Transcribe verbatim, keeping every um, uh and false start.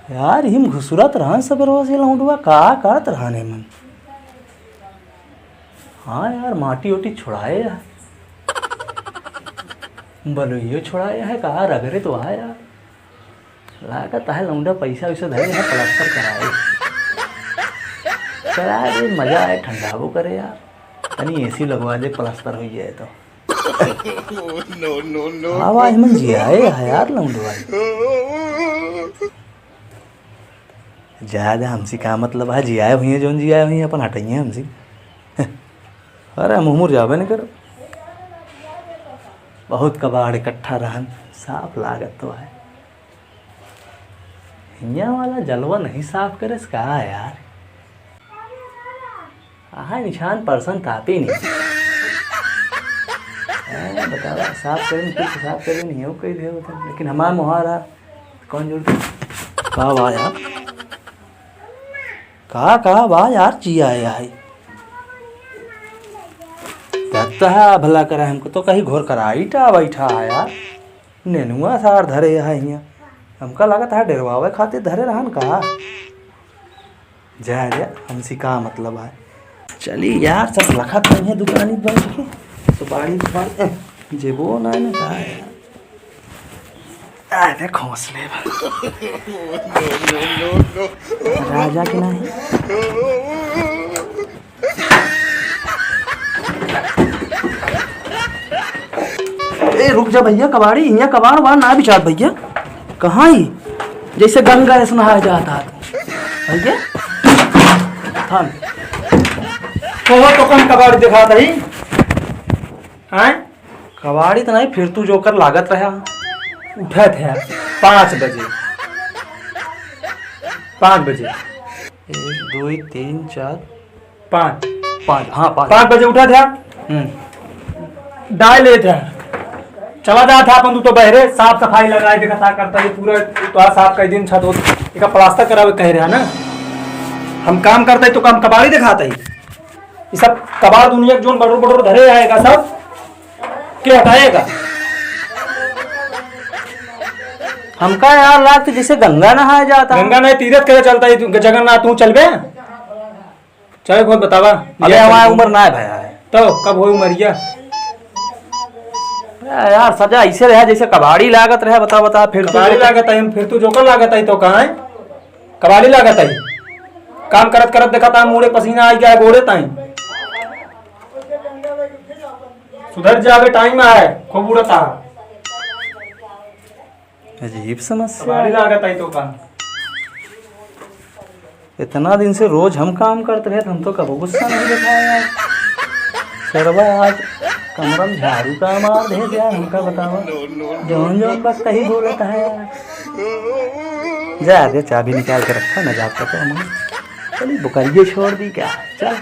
यार, हिम घुसुरत रहन सबेरवा से लौंडवा, का करत रहन एमन? हाँ यार, माटी ओटी छोड़ाए है, बलुइयो छोड़ाए है, का रगरे तो है यार। लागत है लौंडा पैसा वैसा धरे है, प्लास्टर कराए। करा दे, मजा आए, ठंडाबो करे यार। तनी एसी लगवा दे, प्लास्टर हो जाए तो। No, no, no। आवाज मन जियाए है यार लौंडवा। ज्यादा हमसे का मतलब है, जियाए हुई है, जौन जियाए हुई है, अपन हटइए हमसे। अरे, हम उमुर जाबे नहीं करो। बहुत कबाड़ इकट्ठा रहन, साफ लागत तो है। हियाँ वाला जलवा नहीं साफ करे से का यार? आहा, निशान परसन तापी नहीं। हैं, बतावा, साफ करे नहीं, कुछ साफ करे नहीं, हो कही दे होता। लेकिन हमार मोहार है, कौन जोड़ के? का बा यार? का, का बा यार, जिया है, है। लगता है भला करा, हमको तो कहीं घोर कराई टा बैठा है यार। नेनुआ सार धरे है हियाँ। हमका लागत है डेरवावे खातिर धरे रहन का? जा, जा, हमसे का मतलब है? चली यार, सब लखत नहीं है दुकानी बंद के। सुपारी, सुपारी, ए, जेबो ना, ना, का है? आ, देख, हौसले बा। राजा के नाही। ए, रुक जा भइया, कबाड़ी, हियाँ कबाड़ वाड़ ना बिछात भइया। कहाँ ही? जैसे गंगा ऐसे नहाए जाता है तू। भइया? थाम। कहो तो कम कबाड़ी दिखात ही। हैं? कबाड़ी तो नहीं, फिर तू जोकर लागत रहा। उठत है पाँच बजे। पाँच बजे। एक, दो, तीन, चार, पाँच। पाँच, हाँ, पाँच। पाँच बजे उठत है। हम्म। डाय लेत है। चला जात है अपन, तू तो बहरे, साफ सफाई लगाए, देखा था करता है पूरा, तो आज साफ कर दिन छत होत, एक प्लास्टर करावे कह रहा ना। हम काम करता है तो काम कबाड़ी दिखाता है। ये सब कबाड़ दुनिया के जोन बड़ोर बड़ोर धरे आएगा सब, के हटाएगा? हमका यार लागत जैसे गंगा नहाए जाता है। गंगा नहीं, तीरथ करे चलता है तू, जगन्नाथ, तू चलबे? चल, कोई बतावा। अबे, हमारे उम्र ना है भाई। तो कब होई उमरिया? ए, यार, सजा ऐसे रहा जैसे कबाड़ी लागत रहे, बता, बता, फिर तू कबाड़ी लागत है, फिर तू जोकर लागत है, तो कहाँ है? कबाड़ी लागत है। काम करत करत देखा था, मुड़े पसीना आई गया है, गोड़े ताई। सुधर जावे, टाइम है, खूब उड़ता। अजीब समस्या। कबाड़ी लागत है तो का? इतना दिन से रोज हम काम करत रहे, हम तो कबो गुस्सा नहीं दिखाया यार। सरवा आज कमरा में झाड़ू का मार दे यार, हमका बतावा। जौन जौन वक्त ही बोलत है यार। जा दे, चाबी निकाल के रखा ना, जाता तो हम चली बुकरिए छोड़ दी क्या? चल।